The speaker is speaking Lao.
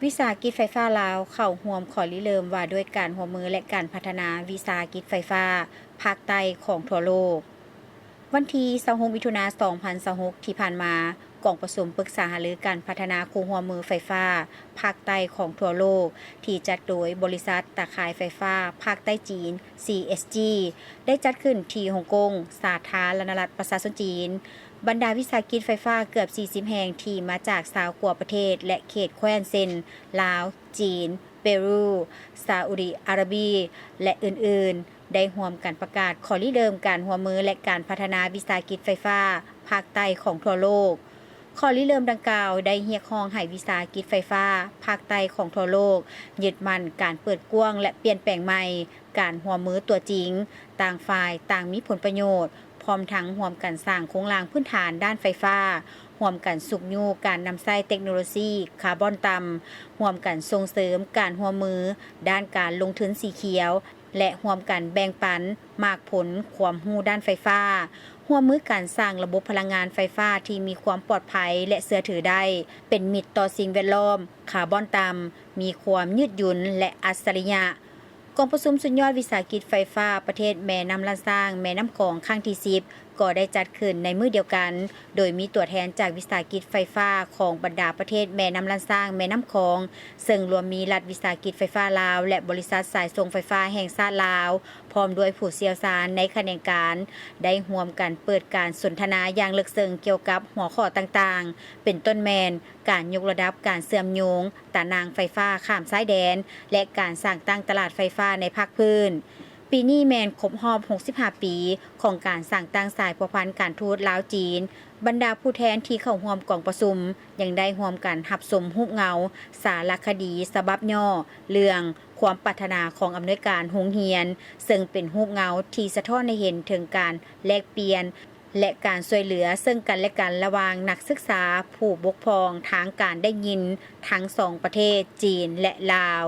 ວິສາຫະກິດໄຟຟ້າລາວເຂົ້າຮ່ວມຂໍ້ລິເລີ່ມວ່າດ້ວຍການຮ່ວມມື ແລະ ການພັດທະນາວິສາຫະກິດໄຟຟ້າພາກໃຕ້ຂອງທົ່ວໂລກ. ວັນທີຊາວຫົກ ມິຖຸນາ ສອງພັນຊາວຫົກ ທີ່ຜ່ານມາ, ກອງປະຊຸມປຶກສາຫາລືການພັດທະນາຄູ່ຮ່ວມມືໄຟຟ້າພາກໃຕ້ຂອງທົ່ວໂລກ ທີ່ຈັດໂດຍບໍລິສັດຕາຂ່າຍໄຟຟ້າພາກໃຕ້ຈີນ ຊີເອສຈີ ໄດ້ຈັດຂຶ້ນທີ່ຮົງກົງ, ສາທາລະນະລັດປະຊາຊົນຈີນ. ບັນດາວິສາຫະກິດໄຟຟ້າເກືອບສີ່ສິບແຫ່ງທີ່ມາຈາກຊາວກວ່າປະເທດ ແລະ ເຂດແຄວ້ນ ເຊັ່ນ ລາວ, ຈີນ, ເປຣູ, ຊາອຸດີອາຣາເບຍ ແລະ ອື່ນໆ ໄດ້ຮ່ວມກັນປະກາດຂໍ້ລິເລີ່ມການຮ່ວມມື ແລະ ການພັດທະນາວິສາຫະກິດໄຟຟ້າພາກໃຕ້ຂອງທົ່ວໂລກ. ຂໍ້ລິເລີ່ມດັ່ງກ່າວໄດ້ຮຽກຮ້ອງໃຫ້ວິສາຫະກິດໄຟຟ້າພາກໃຕ້ຂອງທົ່ວໂລກ ຍຶດໝັ້ນການເປີດກວ້າງ ແລະ ປ່ຽນແປງໃໝ່, ການຮ່ວມມືຕົວຈິງ, ຕ່າງຝ່າຍຕ່າງມີຜົນປະໂຫຍດ, ພ້ອມທັງຮ່ວມກັນສ້າງໂຄງລ່າງພື້ນຖານດ້ານໄຟຟ້າ, ຮ່ວມກັນຊຸກຍູ້ການນຳໃຊ້ເຕັກໂນໂລຊີຄາບອນຕ່ຳ, ຮ່ວມກັນສົ່ງເສີມການຮ່ວມມືດ້ານການລົງທຶນສີຂຽວ ແລະ ຮ່ວມກັນແບ່ງປັນໝາກຜົນຄວາມຮູ້ດ້ານໄຟຟ້າ, ຮ່ວມມືກັນສ້າງລະບົບພະລັງງານໄຟຟ້າທີ່ມີຄວາມປອດໄພ ແລະ ເຊື່ອຖືໄດ້, ເປັນມິດຕໍ່ສິ່ງແວດລ້ອມ, ຄາບອນຕ່ຳ, ມີຄວາມຍືດຫຍຸນ ແລະ ອັດສະລິຍະ. ກອງປະຊຸມສຸດຍອດວິສາຫະກິດໄຟຟ້າປະເທດແມ່ນ້ຳລ້ານຊ້າງ ແມ່ນ້ຳຂອງ ຄັ້ງທີສິບ ກໍໄດ້ຈັດຂຶ້ນໃນມື້ດຽວກັນ, ໂດຍມີຕົວແທນຈາກວິສາຫະກິດໄຟຟ້າຂອງບັນດາປະເທດແມ່ນ້ຳລ້ານຊ້າງ ແມ່ນ້ຳຂອງ, ເຊິ່ງລວມມີລັດວິສາຫະກິດໄຟຟ້າລາວ ແລະ ບໍລິສັດສາຍສົ່ງໄຟຟ້າແຫ່ງຊາດລາວ, ພ້ອມດ້ວຍຜູ້ຊ່ຽວຊານໃນຂະແໜງການ ໄດ້ຮ່ວມກັນເປີດການສົນທະນາຢ່າງເລິກເຊິ່ງກ່ຽວກັບຫົວຂໍ້ຕ່າງໆ ເປັນຕົ້ນແມ່ນ ການຍົກລະດັບການເຊື່ອມໂຍງຕາໜ່າງໄຟຟ້າຂ້າມຊາຍແດນ ແລະ ການສ້າງຕັ້ງຕະຫຼາດໄຟຟ້າໃນພາກພື້ນ. ປີນີ້ແມ່ນຄົບຮອບຫົກສິບຫ້າປີຂອງການສ້າງຕັ້ງສາຍພົວພັນການທູດລາວ-ຈີນ. ບັນດາຜູ້ແທນທີ່ເຂົ້າຮ່ວມກອງປະຊຸມ ຍັງໄດ້ຮ່ວມກັນຮັບຊົມຮູບເງົາສາລະຄະດີສະບັບຫຍໍ້ເລື່ອງຄວາມປາດຖະໜາຂອງອຳນວຍການໂຮງຮຽນ, ເຊິ່ງເປັນຮູບເງົາທີ່ສະທ້ອນໃຫ້ເຫັນເຖິງການແລກປ່ຽນ ແລະ ການຊ່ວຍເຫຼືອເຊິ່ງກັນແລະກັນລະຫວ່າງນັກສຶກສາຜູ້ບົກຜ່ອງທາງການໄດ້ຍິນທັງສອງປະເທດ ຈີນ ແລະ ລາວ.